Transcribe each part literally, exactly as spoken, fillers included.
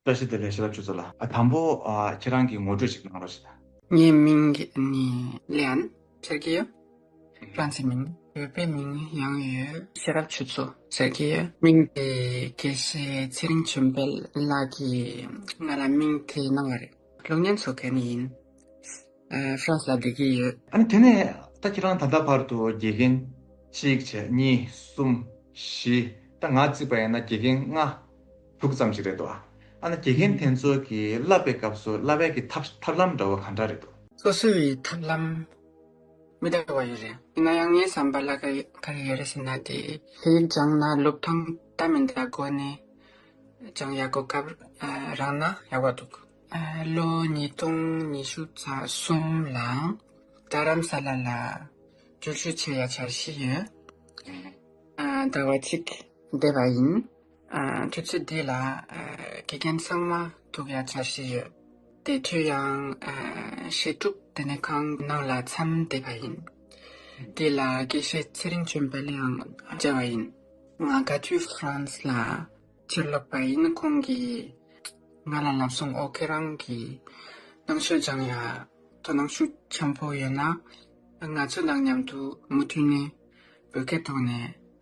བཀྲ་ཤིས་བདེ་ལེགས། ཤེས་རབ་ཆོས་མཚོ་ལགས། ཨ། དང་པོ། ཨ། ཁྱེད་རང་གི་ངོ་སྤྲོད་ཅིག་གནང་རོགས་ཞུ་ད། ངའི་མིང་ནི་ལེ་ཨན་ཟེར་གྱི་ཡོད། ཧྥ་རན་སིའི་མིང་། བོད་པའི་མིང་ཡང་ཡོད། ཤེས་རབ་ཆོས་མཚོ་ཟེར་གྱི་ཡོད། མིང་དེ་དགེ་བཤེས་ཚེ་རིང་ཆོས་འཕེལ་ལགས་ཀྱིས་ང་ལ་མིང་དེ་གནང་བ་རེད། གློག་བརྙན་བཟོ་མཁན་ཡིན། ཨ། ཧྥ་རན་སི་ལ་བསྡད་ཀྱི་ཡོད། ཨ་ནི་དེ་ནས་ད་ཁྱེད་རང་ད་ལྟ་བར་དུ་དགེ་རྒན་གཅིག་བྱས། གཉིས། གསུམ། བཞི། ད་ང་བརྩིས་པ་ཡིན་ན་དགེ་རྒན་ལྔ་ཕྲུ་གུ་ཙམ་ཞིག་རེད་འདུག། ཨ་ནི་དགེ་རྒན་དེ་ཚོ་གིས་བསླབ་པའི་སྐབས་སུ་བསླབ་པའི་གི་ཐབས་ཐབས་ལམ་འདྲ་བོ་ག་འདྲ་རེད་འདུག། སོ་སོའི་ཐབས་ལམ་མི་འདྲ་བ་ཡོད་རེད། ཡིན་ན་ཡང་ངའི་བསམ་པ་ལ་ག་ག་རེ་ཡོད་རེད་ཟེར་ན། དེ་ལྷོད་ཡིག་སྦྱངས་ན་སློབ་སྟངས་ད་མི་འདྲ་སྒོ་ནས་སྦྱང་ཡག་གོ་སྐབས་རག་ན་ཡག་པོ་འདུག། ཨ། ལོ་ཉིས་སྟོང་ཉི་ཤུ་རྩ་གསུམ་ལ་རྡ་རམ་ས་ལ་ལ་རྒྱུགས་སྤྲོད་བྱེད་ཡ་འཆར་གཞི་ཡོད། ཨ། ཟླ་བ་གཅིག་བསྡད་པ་ཡིན། ཨ། དུས་ཚོད་འདི་ལ། ཨ། དགེ་རྒན་ཚང་མ་ཐུག་ཡ་འཆར་གཞི་ཡོད། དེ་དུས་ཡང་། ཨ། བཤད་སྒྲུབ་ལྟེ་གནས་ཁང་ནང་ལ་མཚམས་བསྡད་པ་ཡིན། དེ་ལ་དགེ་བཤེས་ཚེ་རིང་ཆོས་འཕེལ་ཡང་མཇལ་བ་ཡིན། ང་ག་དུས་ཧྥ་རན་སི་ལ་ཕྱིར་ལོག་པ་ཡིན། ཁོང་གིས་ང་ལ་ལབ་སོང་། ཨོ། ཁྱེད་རང་གིས་རྣམ་དཔྱོད་སྦྱང་ཡ་དོ་སྣང་ཤུགས་ཆེན་པོ་ཡོད་ན། ང་ཚོ་དང་མཉམ་དུ་མུ་མཐུད་ནས་བོད་སྐད་ཐོག་ནས།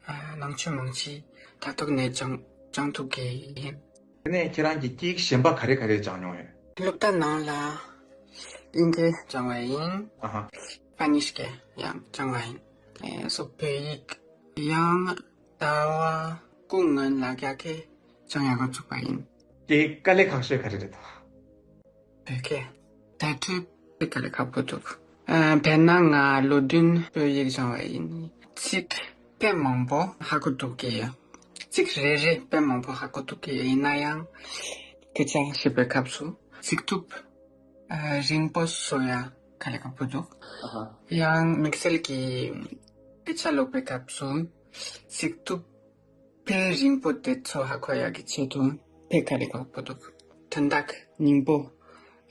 ཨ། ནང་ཆོས་མང་ཆེ་དྲ་ཐོག་ནས་སྦྱང་སྦྱང་ཐུབ་ཀྱི་ཡིན། དེ་ནས་ཁྱེད་རང་གིས་སྐད་ཡིག་གཞན་པ་ག་རེ་ག་རེ་སྦྱངས་མྱོང་ཡོད། སློབ་གྲྭ་ནང་ལ་དབྱིན་སྐད་སྦྱངས་པ་ཡིན། ཨ་ཧ། སྤ་ནིཤ་སྐད་ཡང་སྦྱངས་པ་ཡིན། ཨེ། སོགས་བོད་ཡིག་ཡང་ཟླ་བ་དགུ་སྔོན་ལ་རྒྱ་སྐད་སྦྱང་ཡག་ག་ཚུགས་པ་ཡིན། དེ་དཀའ་ལས་ཁག་ཤོས་ག་རེ་རེད་ད། བོད་སྐད་དེ་དུས་དཔེ་དཀའ་ལས་ཁག་པོ་འདུག། ཨ། དཔེར་ན་ང་ལོ་བདུན་བོད་ཡིག་སྦྱངས་པ་ཡིན། ཚིག་དཔེ་མང་པོ་ཧ་གོ་ཐུབ་ཀྱི་ཡོད། ཚིག་རེ་རེ་དཔེ་མང་པོ་ཧ་གོ་ཐུབ་ཀྱི་ཡོད། ཡིན་ན་ཡང་སྐད་ཆ་བཤད་པའི་སྐབས་སུ་ཚིག་ཐུབ། ཨ། རིང་པོ་བཟོ་ཡ་དཀའ་ལས་ཁག་པོ་འདུག། ཨ་ཧ། ཡང་དམིགས་བསལ་གྱི་སྐད་ཆ་ཀློག་པའི་སྐབས་སུ་ཚིག་ཐུབ་དཔེ་རིང་པོ་དེ་ཚོ་ཧ་གོ་ཡག་གི་ཆེད་དུ་དཔེ་དཀའ་ལས་ཁག་པོ་འདུག། དོན་དག་སྙིང་པོ་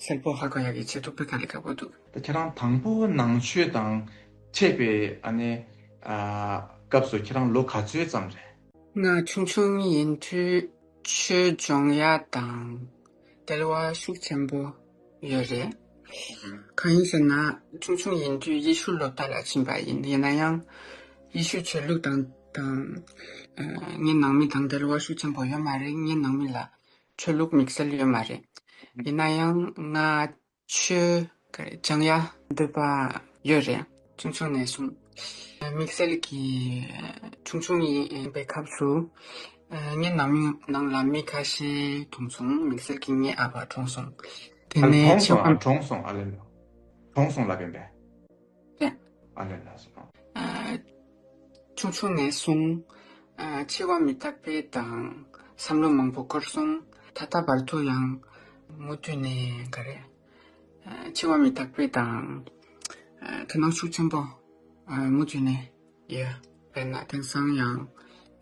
གསལ་པོ་ཧ་གོ་ཡག་གི་ཆེད་དུ་དཔེ་དཀའ་ལས་ཁག་པོ་འདུག། ད་ཁྱེད་རང་དང་པོ་ནང་ཆོས་དང་འཕྲད་པའི། ཨ་ནི། ཨ། སྐབས་སུ་ཁྱེད་རང་ལོ་ག་ཚོད་ཙམ་རེད། ང་ཆུང་ཆུང་ཡིན་དུས་ཆོས་སྦྱོང་ཡ་དང་འབྲེལ་བ་ཤུགས་ཆེན་པོ་ཡོད་རེད། གང་ཡིན་ཟེར་ན། ཆུང་ཆུང་ཡིན་དུས་ཡེ་ཤུ་སློབ་གྲྭ་ལ་ཕྱིན་པ་ཡིན། ཡིན་ན་ཡང་ཡེ་ཤུ་ཆོས་ལུགས་དང་དང་། ཨ། ངའི་ནང་མི་དང་འབྲེལ་བ་ཤུགས་ཆེན་པོ་ཡོད་མ་རེད། ངའི་ནང་མི་ལ་ཆོས་ལུགས་དམིགས་བསལ་ཡོད་མ་རེད། ཡིན་ན་ཡང་ང་ཆོས་སྦྱང་ཡ་འདོད་པ་ཡོད་རེད། ཆུང་ཆུང་ནས་བཟུང་། དམིགས་བསལ་གྱི་ཆུང་ཆུང་ཡིན་པའི་སྐབས་སུ། ཨ། ངའི་ནང་མི་ནང་ལ་མི་ཁ་ཤས་གྲོངས་སོང་། དམིགས་བསལ་གྱི་ངའི་ཨ་ཕ་གྲོངས་སོང་། དེ་ཨ། ནས་གྲོངས་སོང་། ཨ། གྲོངས་སོང་། ཨ་ལེ་ལོ། གྲོངས་སོང་ལབ་ཡིན་པས། ཨ་ལེ་ལ་སོང་། ཨ། ཆུང་ཆུང་ནས་བཟུང་། ཨ། འཆི་བ་མི་རྟག་པའི་དང་བསམ་བློ་མང་པོ་འཁོར་སོང་། ད་ལྟ་བར་དུ་ཡང་མུ་མཐུད་ནས་ག་རེ། ཨ། འཆི་བ་མི་རྟག་པའི་དང་། ཨ། དོ་སྣང་ཤུགས་ཆེན་པོ། ཨ། མུ་མཐུད་ནས་ཡོད། དཔེར་ན་དེང་སང་ཡང་།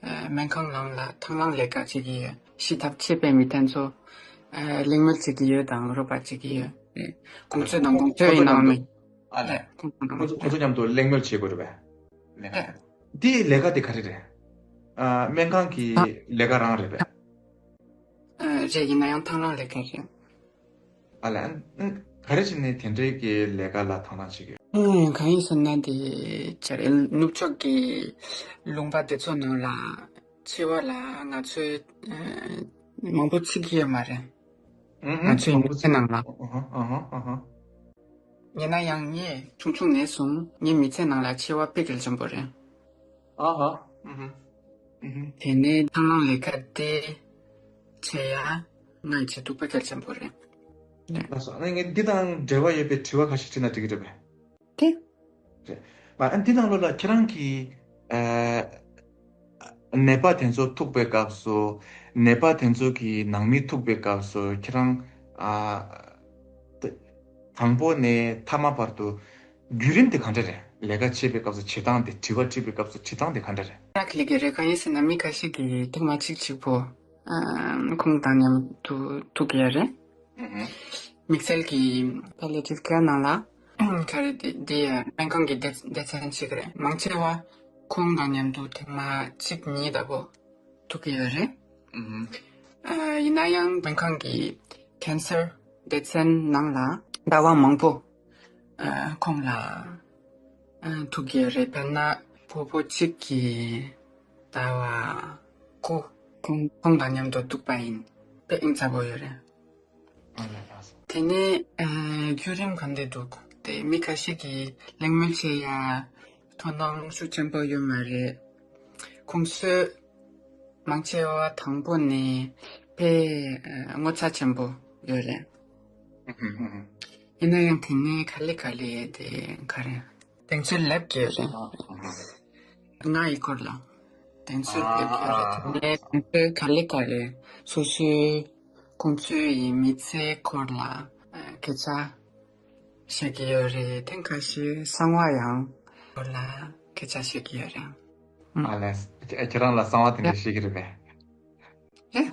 ཨ། སྨན་ཁང་ནང་ལ་ཐང་ལྷང་ལས་ཀ་བྱེད་ཀྱི་ཡོད། ཤི་ཐབས་ཆད་པའི་མི་དེ་ཚོ། ཨ། གླེང་མོལ་བྱེད་ཀྱི་ཡོད་དང་རོགས་པ་བྱེད་ཀྱི་ཡོད། ཨེ། ཁོང་ཚོའི་ནང་། ཁོང་ཚོའི་ནང་མི། ཨ་ལས། ཨ་ལས། ཁོང་ཚོའི་ནང་མི། ཁོང་ཚོ་ཁོང་ཚོ་མཉམ་དུ་གླེང་མོལ་བྱེད་དགོས་རེད་པས། ཨེ། འདིའི་ལས་ཀ་དེ་ག་རེ་རེད། ཨ། སྨན་ཁང་གི་ལས་ཀ་རང་རེད་པས། ཨ། རེད། ཡིན་ན་ཡང་ཐང་ལྷང་ལས་ཀ་རེད། ཨ་ལས། ཨ། ག་རེ་བྱས་ནས་དེ་འདྲའི་གི་ལས་ཀ་ལ་དོ་སྣང་བྱེད་ཀྱི་ཡོད། ཨང་། གང་ཡིན་ཟེར་ན། དེ་ཅར་ནུབ་ཕྱོགས་ཀྱི་ལུང་པ་དེ་ཚོ་ནང་ལ་འཆི་བ་ལ་ང་ཚོས། ཨ། མང་པོ་འཚོལ་གྱི་ཡོད་མ་རེད། ཨང་། ང་ཚོའི་མང་པོ་མི་ཚེ་ནང་ལ། ཨ་ཧ། ཨ་ཧ། ཨ་ཧ། ཡིན་ན་ཡང་ངས་ཆུང་ཆུང་ནས་བཟུང་ངའི་མི་ཚེ་ནང་ལ་འཆི་བ་དཔེ་གལ་ཆེན་པོ་རེད། ཨ་ཧ། ཨུ་ཧུ། ཨུ་ཧུ། དེ་ནས་ཐང་ལྷང་ལས་ཀ་དེ་བྱེད་ཡ་ངའི་ཆེད་དུ་དཔེ་གལ་ཆེན་པོ་རེད། ལགས་སོ། ཨ་ནི་ངས་འདི་དང་འབྲེལ་བ་ཡོད་པའི་དྲི་བ་ཁ་ཤས་དྲིས་ན་འགྲིག་གི་རེད་པས། དེ། རེད། ཨ། འདི་ནང་ལོགས་ལ་ཁྱེད་རང་གིས། ཨ། ནད་པ་དེ་ཚོ་ཐུག་པའི་སྐབས་སུ། ནད་པ་དེ་ཚོ་གི་ནང་མི་ཐུག་པའི་སྐབས་སུ་ཁྱེད་རང་། ཨ། དང་པོ་ནས་མཐའ་མ་བར་དུ་བརྒྱུད་རིམ་དེ་ག་འདྲ་རེད། ལས་ཀ་བྱེད་པའི་སྐབས་སུ་བྱེད་སྟངས་དེ། དྲི་བ་དྲིས་པའི་སྐབས་སུ་བྱེད་སྟངས་དེ་ག་འདྲ་རེད། རག་ལས་ཀྱི་རེད། གང་ཡིན་ཟེར་ན་མི་ཁ་ཤས་ཀྱིས་ཐེངས་མ་གཅིག་གཅིག་པོ། ཨ། ཁོང་དང་མཉམ་དུ་ཐུག་གི་ཡོད་རེད། ཨུ་ཧུ། དམིགས་བསལ་གྱི་palliative care ནང་ལ་ག་རེ། དེ་དེ་སྨན་ཁང་གི་སྡེ་སྡེ་ཚན་ཞིག་རེད། མང་ཆེ་བ་ཁོང་དང་མཉམ་དུ་ཐེངས་མ་གཅིག་གཉིས་ལྟ་བུ་ཐུག་གི་ཡོད་རེད། ཨུ་ཧུ། ཨ། ཡིན་ན་ཡང་སྨན་ཁང་གི་ཀན་སར་སྡེ་ཚན་ནང་ལ་ཟླ་བ་མང་པོ་ཨ། ཁོང་ལ་ཨ། ཐུག་གི་རེད། དཔེར་ན་བུ་བུ་གཅིག་གིས་ཟླ་བ་དགུ་ཁོང་ཁོང་དང་མཉམ་དུ་འདུག་པ་ཡིན། དཔེ་ཨིན་ཚ་པོ་ཡོད་རེད། དེ་ནས་ཨ། བརྒྱུད་རིམ་ག་འདྲ་འདུག་དེ་མི་ཁ་ཤས་ཀྱིས་གླེང་མོལ་བྱེད་ཡ་དོ་སྣང་ཤུགས་ཆེན་པོ་ཡོད་མ་རེད། ཁོང་ཚོས་མང་ཆེ་བ་དང་པོ་ནས་དཔེ་ཨ། ངོ་ཚ་ཆེན་པོ་ཡོད་རེད། ཡིན་ན་ཡང་དེ་ནས་ག་ལེ་ག་ལེ་དེ་ག་རེ་གདེང་ཚོད་སླེབས་ཀྱི་ཡོད་རེད། ང་ཡི་སྐོར་ལ་གདེང་ཚོད་སླེབས་ཀྱི་ཡོད་རེད། དེ་ནས་དེ་ཚོས་ག་ལེ་ག་ལེ་སོ་སོའི་ཁོང་ཚོའི་མི་ཚེའི་སྐོར་ལ་ཨ། སྐད་ཆ་བཤད་ཀྱི་ཡོད་རེད། ཐེངས་ཁ་ཤས་གསང་བ་ཡང་སྐོར་ལ་སྐད་ཆ་བཤད་ཀྱི་ཡོད་རེད། ཨ་ལས། ཁྱེད་རང་ལ་གསང་བ་དེ་འདྲ་བཤད་ཀྱི་རེད་པས། ཨེ།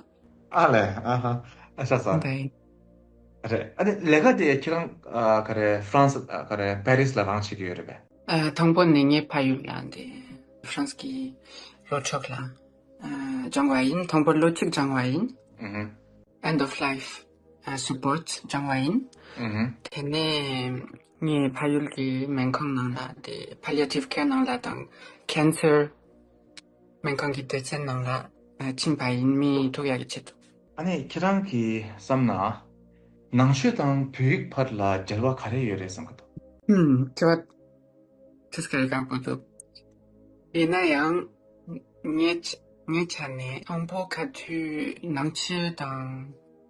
ཨ་ལས། ཨ་ཧ། ཨ་ཤ་ས། ད་ཡིན། རེད། ཨ་ནི་ལས་ཀ་དེ་ཁྱེད་རང་ཨ། ག་རེ་ཧྥ་རན་སི་ཨ། ག་རེ་པེ་རིས་ལ་རང་བྱེད་ཀྱི་ཡོད་རེད་པས། ཨ། དང་པོ་ནས་ངའི་ཕ་ཡུལ་ལ་འདི་ཧྥ་རན་སི་གི་ལྷོ་ཕྱོགས་ལ་ཨ། སྦྱངས་པ་ཡིན། དང་པོ་ལོ་གཅིག་སྦྱངས་པ་ཡིན། ཨུ་ཧུ། End of life ཨ། support སྦྱངས་པ་ཡིན། ཨུ་ཧུ། དེ་ནས་ངའི་ཕ་ཡུལ་གྱི་སྨན་ཁང་ནང་ལ་དེ་palliative care ནང་ལ་དང་cancer སྨན་ཁང་གི་སྡེ་ཚན་ནང་ལ་ཨ། ཕྱིན་པ་ཡིན། མི་ཐུག་ཡག་གི་ཆེད་དུ། ཨ་ནི་ཁྱེད་རང་གིས་བསམ་ན་ནང་ཆོས་དང་བོད་ཡིག་བར་ལ་འབྲེལ་བ་ག་རེ་ཡོད་རེད་བསམ་གི་འདུག་ཧུམ། དྲི་བ་ཐེངས་ཁ་ཡིག་ཁག་པོ་འདུག་ཡིན་ན་ཡང་ངའི་ཆ་ངའི་ཆ་ནས་དང་པོ་ག་དུས་ནང་ཆོས་དང་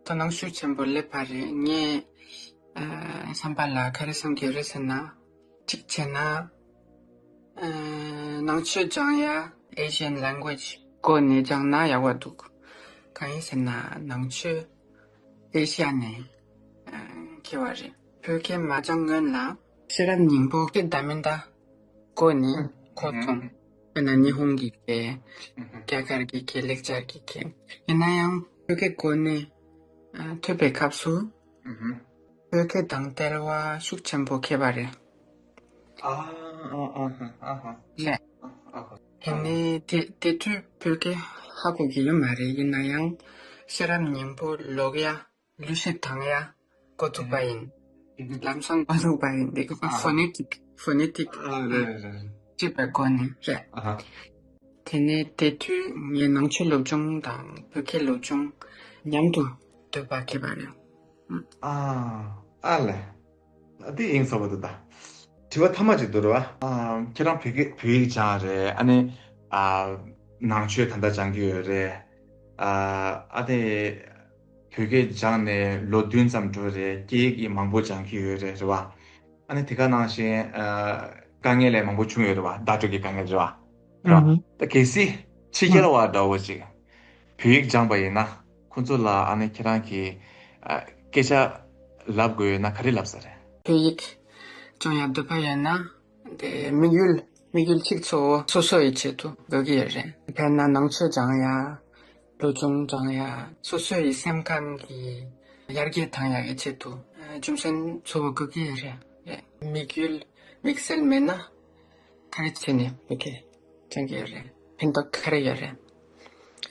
དོ་སྣང་ཤུགས་ཆེན་པོ་སླེབས་པ་རེད། ངས་ཨ། བསམ་པ་ལ་ག་རེ་བསམ་གྱི་ཡོད་རེད་ཟེར་ན། གཅིག་བྱས་ན་ཨ། ནང་ཆོས་སྦྱང་ཡ་Asian language སྒོ་ནས་སྦྱངས་ན་ཡག་པོ་འདུག་གང་ཡིན་ཟེར་ན་ནང་ཆོས་ཨེ་ཤི་ཡ་ནས་ཨ། འཁྱེར་བ་རེད། བོད་སྐད་མ་སྦྱང་སྔོན་ལ་ཤེས་རབ་སྙིང་པོ་སྐད་བརྡ་མེད་བརྡ་སྒོ་ནས་གོ་ཐུབ། དཔེར་ན་ཉི་ཧོང་གི་སྐད། རྒྱ་གར་གྱི་སྐད། ལེགས་སྦྱར་གྱི་སྐད། ཡིན་ན་ཡང་བོད་སྐད་སྒོ་ནས་ཨ། ཐོས་པའི་སྐབས་སུ་བོད་སྐད་དང་འབྲེལ་བ་ཤུགས་ཆེན་པོ་འཁྱེར་བ་རེད། ཨ་ཨ་ཨ་ཧ་ཨ་ཧ། ལས། ཨ་ཧ། དེ་ནས་དེ་དེ་དུས་བོད་སྐད་ཧ་གོ་གི་ཡོད་མ་རེད། ཡིན་ན་ཡང་ཤེས་རབ་སྙིང་པོ་ཀློག་ཡ། གླུ་གཞས་བཏང་ཡ་འགོ་བཙུགས་པ་ཡིན། ལམ་སང་འགོ་བཙུགས་པ་ཡིན། འདི་ག་phonetic phonetic ཨ་རེད་རེད། ཅེས་པའི་སྒོ་ནས་རེད། ཨ་ཧ། དེ་ནས་དེ་དུས་ངས་ནང་ཆོས་སློབ་སྦྱོང་དང་བོད་སྐད་སློབ་སྦྱོང་མཉམ་དུ་འདོད་པ་སྐྱེས་པ་རེད། ཨ་ཨ་ལས། ཨ་དེ་ཡིན་ས་བ་དུ་ད། དྲི་བ་ཐ་མ་ཅིག་འདུག་རེད་བ། ཨ་ཁྱེད་རང་བོད་སྐད་བོད་ཡིག་སྦྱངས་རེད། ཨ་ནི་ཨ་ནང་ཆོས་ད་ལྟ་སྦྱང་གི་ཡོད་རེད། ཨ་ཨ་དེ་བོད་སྐད་སྦྱངས་ནས་ལོ་བདུན་ཙམ་འགྲོ་རེད། སྐད་ཡིག་ཡིན་མང་པོ་སྦྱང་གི་ཡོད་རེད། རེད་བ། ཨ་ནི་དེ་ག་ནང་བཞིན་ཨ་དཀའ་ངལ་ལས་མང་པོ་བྱུང་ཡོད་རེད་བ། བརྡ་སྤྲོད་ཀྱི་དཀའ་ངལ་རེད་བ། རེད་བ། ད་གལ་སྲིད་ཕྱི་རྒྱལ་བ་འདྲ་བོ་ཅིག་བོད་ཡིག་སྦྱངས་པ་ཡིན་ན་ཁོང་ཚོ་ལ་ཨ་ནི་ཁྱེད་རང་གིས་ཨ་སྐད་ཆ་ལབ་དགོས་ཡོད་ན་ག་རེ་ལབ་ས་རེད། བོད་ཡིག་སྦྱང་ཡ་འདོད་པ་ཡོད་ན་དེ་དམིགས་ཡུལ་དམིགས་ཡུལ་གཅིག་གཙོ་བོ་སོ་སོ་ཡི་ཆེད་དུ་དགོས་ཀྱི་ཡོད་རེད། དཔེར་ན་ནང་ཆོས་སྦྱང་ཡ། སློབ་སྦྱོང་སྦྱང་ཡ། སོ་སོ་ཡི་སེམས་ཁམས་ཀྱི་ཡར་རྒྱས་བཏང་ཡ་གི་ཆེད་དུ་རྒྱུ་མཚན་གཙོ་བོ་དགོས་ཀྱི་ཡོད་རེད། དམིགས་ཡུལ་དམིགས་བསལ་མེད་ན་ག་རེ་བྱས་ནས་བོད་སྐད་སྦྱང་གི་ཡོད་རེད། ཕན་ཐོགས་ག་རེ་ཡོད་རེད།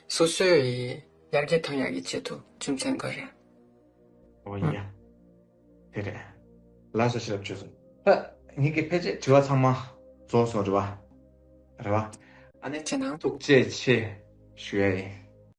སོ་སོ་ཡི་ཡར་རྒྱས་བཏང་ཡ་གི་ཆེད་དུ་རྒྱུ་མཚན་དགོས་རེད། འོ་ཡ། དེ་རེད། ལགས་སོ། ཤེས་རབ་ཆོས་གསུམ། ད་ངེད་ཀྱི་ཕལ་ཆེར་དྲི་བ་ཚང་མ་རྫོགས་སོང་རེད་བ། རེད་བ། ཨ་ནི་ཁྱེད་རང་ཐུགས་རྗེ་ཆེ་ཞུ་ཡ་ཡིན།